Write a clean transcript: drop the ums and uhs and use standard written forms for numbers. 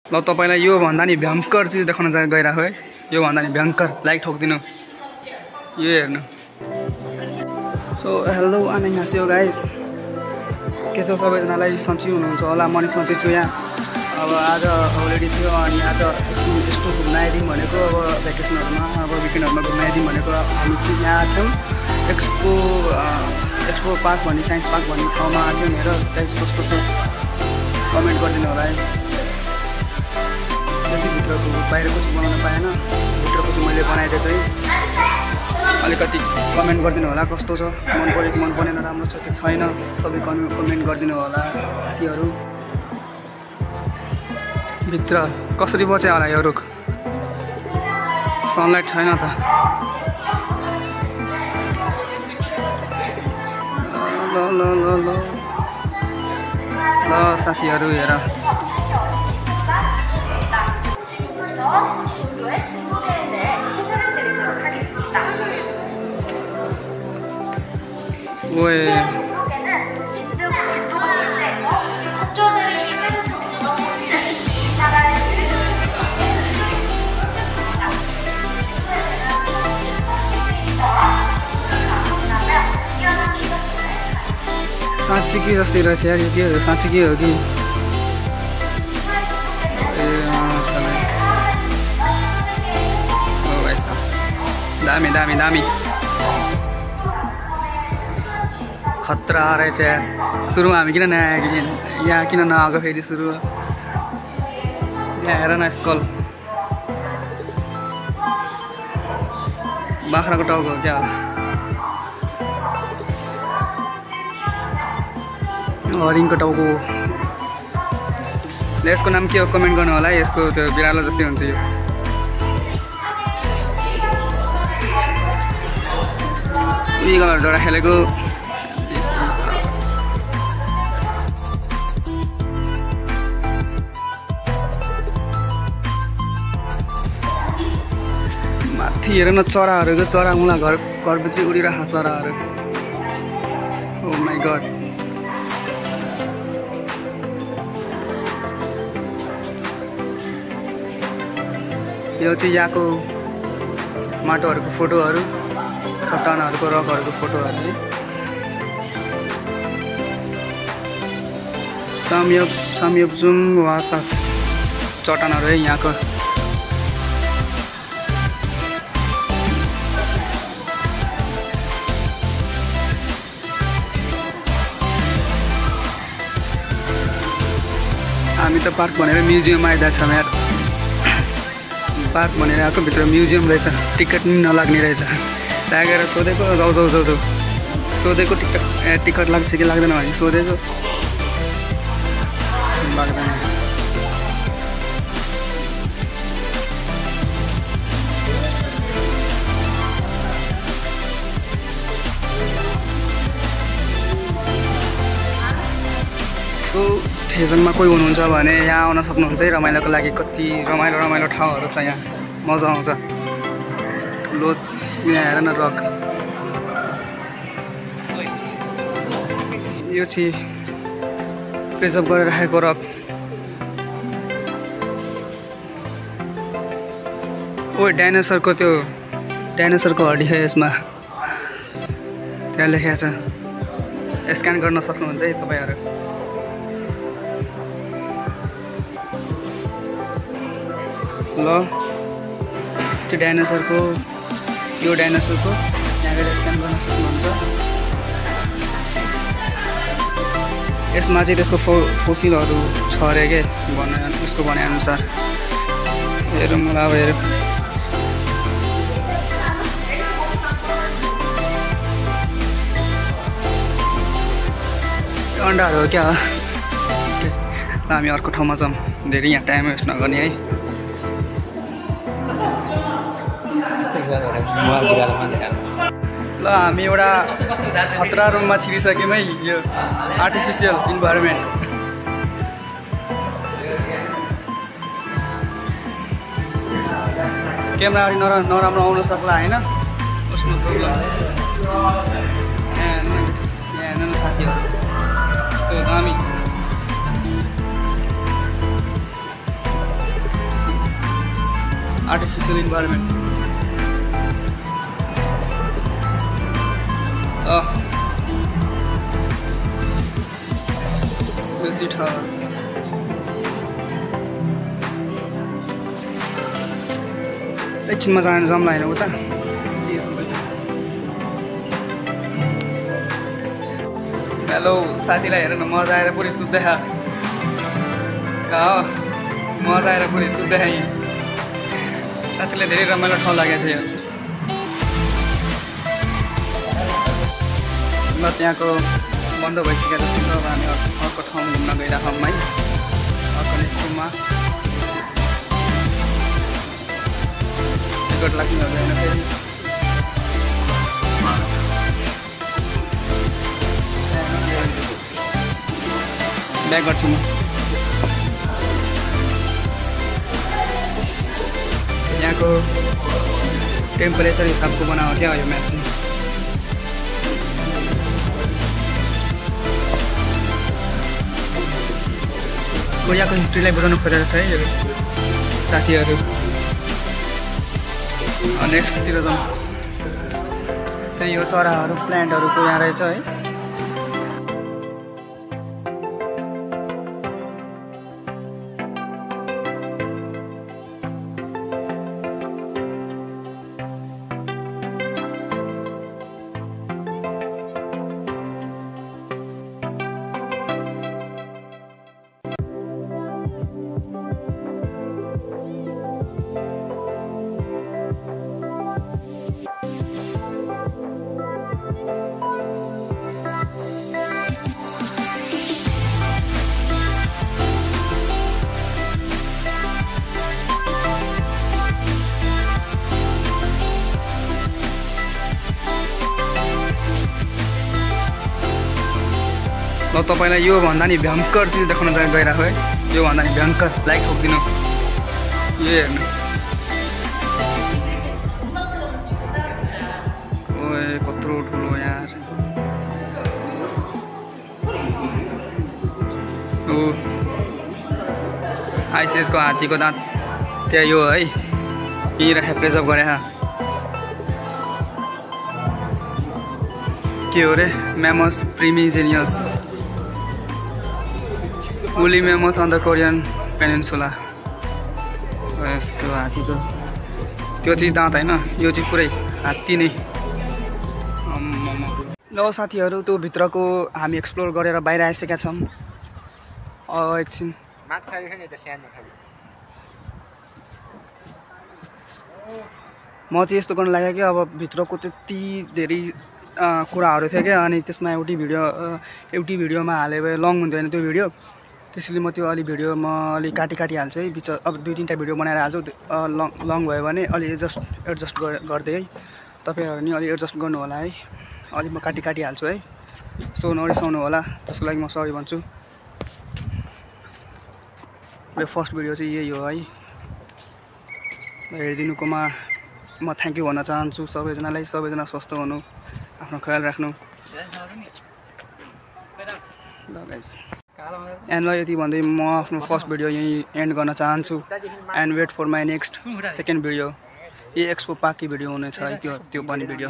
ल तपाईलाई यो भन्दा नि भयंकर चीज देखाउन गइरहेको है। यो भन्दा नि भयंकर लाइक ठोक्दिनु यो हेर्नु। सो हेलो आन्यहासियो गाइस, के छ सबैजनालाई? सन्चै हुनुहुन्छ होला, म नि सन्चै छु। यहाँ अब आज होलिडे थियो अनि आज एकछिन यस्तो घुम्न आइदिउँ भनेको। अब भ्याकेसनहरुमा अब विकेन्डहरुमा घुम्न आइदिउँ भनेको हामी चाहिँ यहाँ थियौँ। एक्सपो पार्क भन्ने साइन्स पार्क भन्ने ठाउँमा आएको थियौँ। हेर गाइस कस्तो छ कमेन्ट गरिदिनु होला है। त्यो चाहिँ भित्रको बाहिरको चाहिँ बनाउन पाएन, भित्रको चाहिँ मैले बनाइदिएको है। अलिकति कमेन्ट गरिदिनु होला कस्तो छ, मन पऱ्यो कि मन परेन, राम्रो छ कि छैन, सबै कमेन्ट गरिदिनु होला साथीहरू। भित्र कसरी बच्यो होला यो रुख? सनलाइट छैन त। ल ल ल ल ल साथीहरू हेर, 오에 साँच्चीकै जस्तै रहेछ यार। यो के हो? साँच्चीकै हो कि? ओ भाइ साहब दामी दामी दामी खतरा रहेछ यार। सुरुमा हामी किन नआएको? यहाँ किन नआएको फेरि सुरु? यहाँ हेर न स्कल, बाख्राको टाउको हो क्या? हरिङको टाउको। यसको नाम के हो कमेन्ट गर्नु होला है। यसको त्यो बिरालो जस्तै हुन्छ यो। इगलहरु जोडा खेलेको माथि हेर न चराहरूको, चरा मुला घरभित्र उडिरहेको चराहरू। ओ माई गड, यो चाहिँ यहाँको माटोहरूको फोटोहरू, चट्टानहरूको रकहरूको फोटोहरू है। सामयोपजुङ वासा चट्टानहरू है यहाँको। हामी त पार्क भनेर म्युजियम आइदिएको छौँ यार। पार्क भनेर आएको, भित्र म्युजियम रहेछ, टिकट पनि नलाग्ने रहेछ। त्यहाँ गएर सोधेको जाऊ जाऊ जाऊ जाऊ सोधेको टिकट लाग्छ कि लाग्दैन भने सोधेको लाग्दैन। ठेजनमा कोही हुनुहुन्छ भने यहाँ आउन सक्नुहुन्छ है। रमाइलोको लागि कति रमाइलो रमाइलो ठाउँहरू छ यहाँ, मजा आउँछ। ठुलो यहाँ हेर न रक, यो चाहिँ प्रिजर्भ गरेर राखेको रक। ओ डाइनोसरको, त्यो डाइनोसरको हड्डी है यसमा, त्यहाँ लेखेको छ। स्क्यान गर्न सक्नुहुन्छ है तपाईँहरू। ल त्यो डाइनोसरको, यो डाइनोसरको यहाँबाट स्क्यान गर्न सक्नुहुन्छ। यसमा चाहिँ त्यसको फोसिलहरू छ अरे के उसको भनेअनुसार। हेरौँ ल अब हेरौँ। अन्डाहरू हो क्या? हामी अर्को ठाउँमा छौँ, धेरै यहाँ टाइम वेस्ट नगर्ने है। ल हामी एउटा खतरा रुममा छिरिसक्यौँ है। यो आर्टिफिसियल इन्भाइरोमेन्ट। क्यामेरा नराम्रो आउन सक्ला होइन, उसको प्रब्लम। यहाँ हेर्नु न साथीहरू, यस्तो दामी Social environment. Visit her. एकछिनमा जाम लाइन उता हेलो साथीलाई हेर न मजा आएर पुरै सुत्दै कहाँ मजा आएर पुरै सुत्दै साथीलाई धेरै रमाइलो ठाउँ लागेको छ यहाँ ल त्यहाँको बन्द भइसकेको छ अब हामी अर्को ठाउँ घुम्न गइरहेको है अर्को नेक्स्टमा टिकट लाग्ने हुँदैन फेरि ब्याक गर्छु म यहाँको टेम्परेचर हिसाबको बनाएको क्या यो म्याप चाहिँ कोरियाको हिस्ट्रीलाई बुझाउनु खोजेर छ है यो साथीहरू नेक्स्टतिर जाउँ त्यही यो चराहरू प्लान्टहरूको यहाँ रहेछ है ल तपाईलाई यो भन्दा नि भयङ्कर चिज देखाउन गइरहेको है यो भन्दा नि भयङ्कर लाइक ठोकिदिनु यो हेर्नु ओए कत्रो ठुलो यार ओ आइसिएसको हात्तीको दाँत त्यहाँ यो है यहीँ राखेर प्रिजर्भ गरे के हो रे म्यामस प्रिमिजेनियस woolly mammoth on the Korean peninsula. यसको हात्तीको त्यो चाहिँ दाँत हैन यो चाहिँ पुरै हात्ती नै ल साथीहरू त्यो भित्रको हामी एक्सप्लोर गरेर बाहिर आइसकेका छौँ एकछिन म चाहिँ यस्तो गर्न लाग्यो कि अब भित्रको त्यति धेरै कुराहरू थियो क्या अनि त्यसमा एउटै भिडियोमा हाले भए लङ हुँदैन त्यो भिडियो त्यसैले म त्यो अलि भिडियो म अलि काटी हाल्छु है बिच अब 2-3टा भिडियो बनाएर हाल्छु लङ भयो भने अलि एडजस्ट गर्दै है तपाईहरु नि अलि एडजस्ट गर्नु होला है अलि म काटी हाल्छु है सो नरिसाउनु होला त्यसको लागि म सरी भन्छु मेरो फर्स्ट भिडियो चाहिँ यही हो है हेरिदिनुकोमा म थ्यांक यू भन्न चाहन्छु सबैजनालाई सबैजना स्वस्थ हुनु आफ्नो ख्याल राख्नु ल गाइस एन्ड ल यति भन्दै म आफ्नो फर्स्ट भिडियो यही एन्ड गर्न चाहन्छु and wait for my next second video यो एक्सपो पार्कको भिडियो हुनेछ है त्यो पनि भिडियो